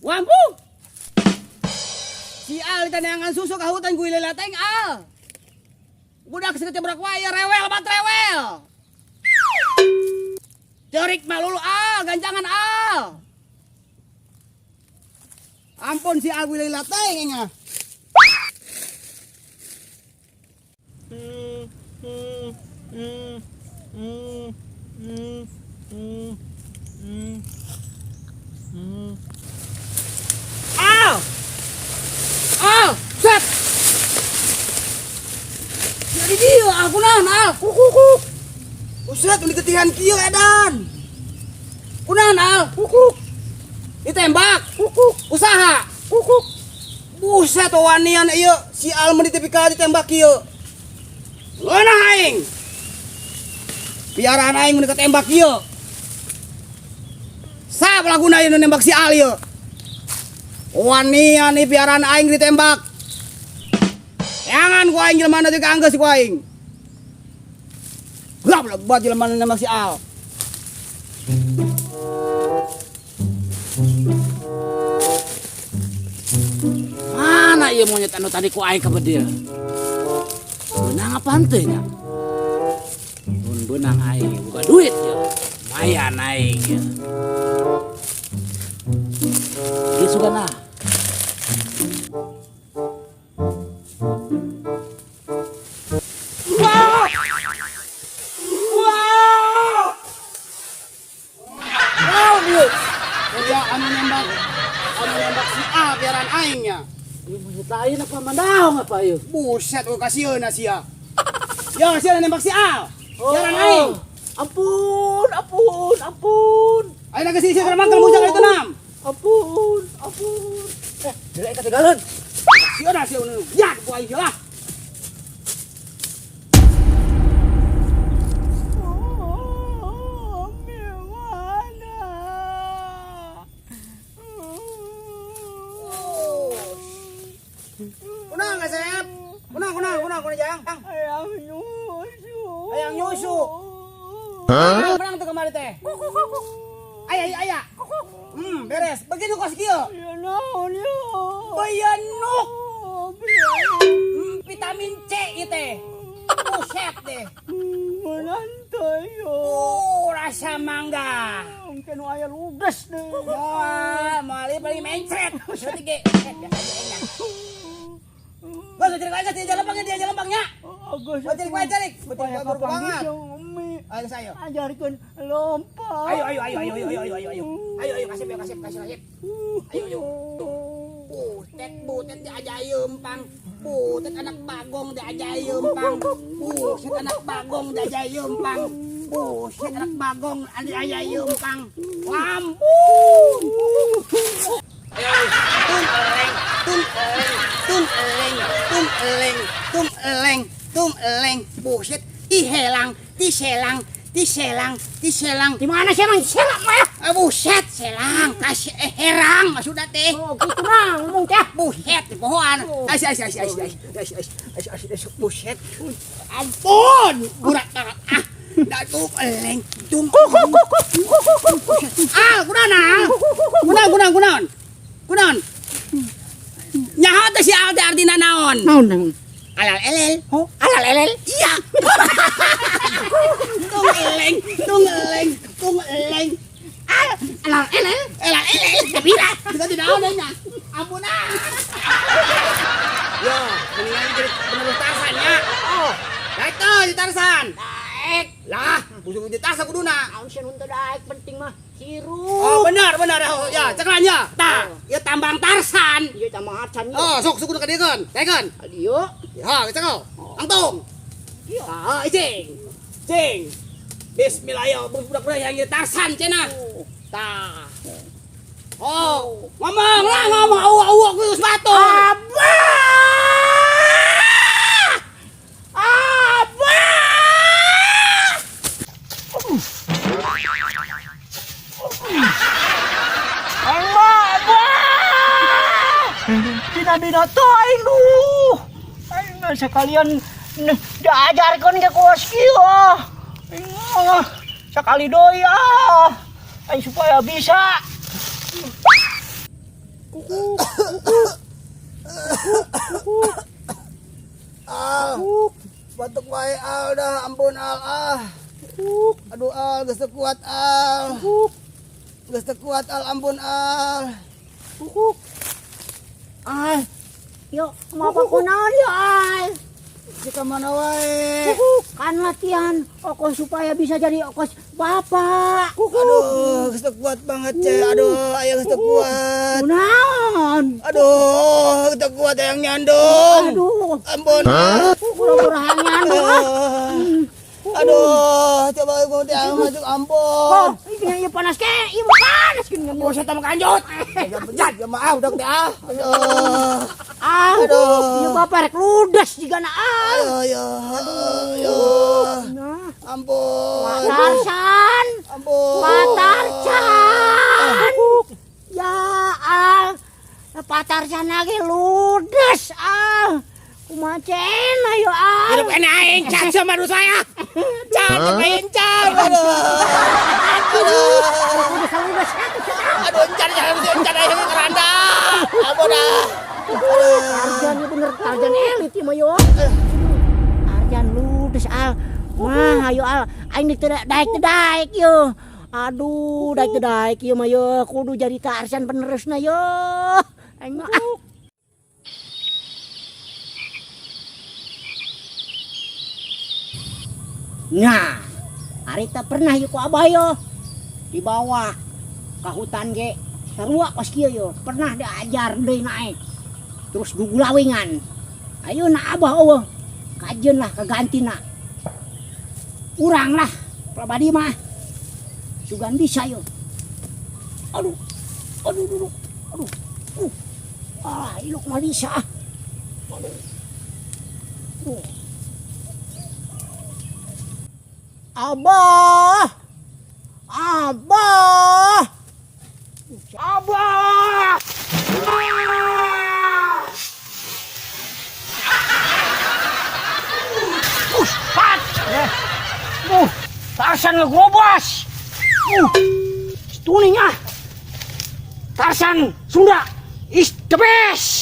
Wampu. Si Al ditaneangan susu ka hutan ku lila teng Al. Budak segede budak wae rewel banget rewel. Cerik malulu Al, gancangan Al. Ampun si Al lila teng nya. Al! Al! Set! Jadi dia aku naon Al? Kukuk. Buset, ini ketihan kieu edan. Kunaon Al? Kukuk. Ditembak. Kukuk. Usaha. Kukuk. Buset wanian ieu si Al mun ditipikal ditembak kieu. Ngeunah aing. Piaraan aing mun ditembak kieu. Sap laguna ieu nu nembak si Al ieu. Wanian ieu piaraan aing ditembak. Jangan ku aing jelema juga anggeus ku aing. Goblok buat jelema nembak si Al. Mana ieu monyet anu tadi ku aing kabedil? Beunang apa henteu nya? Mun beunang aing boga duit ieu. Lumayan aing ieu. Ieu sugan lah. Wah! Wah! Wah, ieu. Ya anu nembak si A biaran aing nya. Ieu monyet lain apa mandaong apa ieu? Buset, gua kasieun sia. Ya, sia nembak si A. Biaran aing. Ampun, ampun, ampun. Ayo nak kesini sia mangkel mujang itu nam. Ampun, ampun. Jelek ketinggalan. Sia dah sia nu. Ya, gua aing lah. Kunang Asep. Kunang, kunang, kunang, kunang jang. Ayang nyusu. Ayang nyusu. Hah? Menang tuh kemarin teh. Ayah, ayah, ayah. Beres. Begitu kos kieu. Ya naon ya. Bayanuk. Biar Vitamin C ieu teh. Buset deh. Menantai yo. Rasa mangga. Mungkin aya ludes deh. Wah, mali paling mencret. Berarti ge. Gua cerik aja dia jalan bangnya, dia jalan bangnya. Agus. Gua cerik aja, cerik. Supaya Betul banget. Umi. Ayo saya. Ajarkan lompat. Ayo ayo ayo ayo ayo ayo ayo ayo. Ayo ayo kasih kasih kasih kasih. Ayo ayo. Butet butet diajayem pang. Butet anak bagong diajayem pang. Buset anak bagong diajayem pang. Buset anak bagong diajayem pang. Ampun. Ayo tung eleng tung eleng tung eleng tung eleng tung eleng tung eleng. Buset dihelang diselang diselang diselang. Di mana sih emang selang mah? Ah, buset selang kasih herang maksudna teh. Oh, gitu mah ngomong teh. Buset di pohoan. Asih asih asih asih asih asih asih asih asih buset. Ampun, burak banget. Ah, tung eleng tung. Ah, kunaon ah? Kunaon kunaon kunaon? Kunaon? Nyaho teh si Al teh artina naon? Naon naon? Alal elel. Oh, alal elel. Iya. Tung eleng, tung eleng, tung eleng. Al, alal elel, alal elel. Kebira. Kita tidak naon nya. Ampun ah. Yo, mendingan jadi penerus Tarzan ya. Oh, Daek tuh di Tarzan. Daek. Lah, busuk di Tarzan kuduna. Naon sih nu teu daek penting mah hirup. Oh, benar benar ya, ceklan ya. Tah, ieu tambang Tarzan. Ieu tambang Tarzan. Oh, sok sok kudu kadiekeun. Daekeun. Adieu. Ya, cekel. Angtung. Iya. Ah, icing. Cing. Bismillah ya, budak-budak yang jadi Tarzan cenah. Tah. Oh, ngomong lah ngomong awak-awak geus batur. Abah! Abah! Allah, Abah! Dina aing duh. Aing mah sekalian diajarkeun ke kuas kieu ah. Aing mah sekali deui ah. Aing supaya bisa. Kukuk. Kukuk. Kukuk. Al, Kukuk. batuk wae Al dah, ampun Al ah. Kukuk. Aduh Al, geus teu kuat Al. Kukuk. Geus teu kuat Al, ampun Al. Kukuk. Al, Yuk, mau apa kunaon ya, Al? Jika mana wae. Kukuk. Kan latihan okos supaya bisa jadi okos bapak. Kukuk. Aduh, geus teu kuat banget, Ce. Aduh, aya geus teu kuat. Kunaon? Aduh, geus teu kuat yang nyandung. Aduh, Ampun. pura-pura nyandung ah. Aduh, coba gua teh masuk ampun. Oh, ini ieu panas ke, ieu panas gini. Buset sama kanjut. Ya bejat, ya maaf udah teh ah. Aduh. Ah, Aduh. ieu bapak rek ludes jiga na ah. Aduh, ya. Ya. Nah, Ampun. Tarsan, Ampun. Pak Tarsan. Ya Al, Pak Tarsan lagi ludes Al. Kumaha cenah ayo Al. Hidup kene aing can sama saya. Can aing can. Aduh. Aduh. Ludes ludes. Aduh, encan jangan encan aing keranda. Ampun ah. Tarjan ini bener Tarjan elit ieu mah yo. Tarjan ludes Al. Wah, ayo Al, aing teu daek teu daek yo. Aduh, daek teu daek ieu mah yo, kudu jadi Tarjan penerusna yo. Aing mah ah. Nah, harita pernah yuk ku abah yo dibawa ke hutan ge sarua kos kieu yo, pernah diajar deui naik terus gugulawingan. Ayo na abah eueuh kajeun lah kagantina urang lah pribadi mah sugan bisa yo. Aduh, aduh, aduh, aduh, ah iluk mah bisa ah. Aduh, aduh. Abah, Abah, Abah. Pat. Tarsan ngegrobos. Tuning ah. Tarsan Sunda is the best.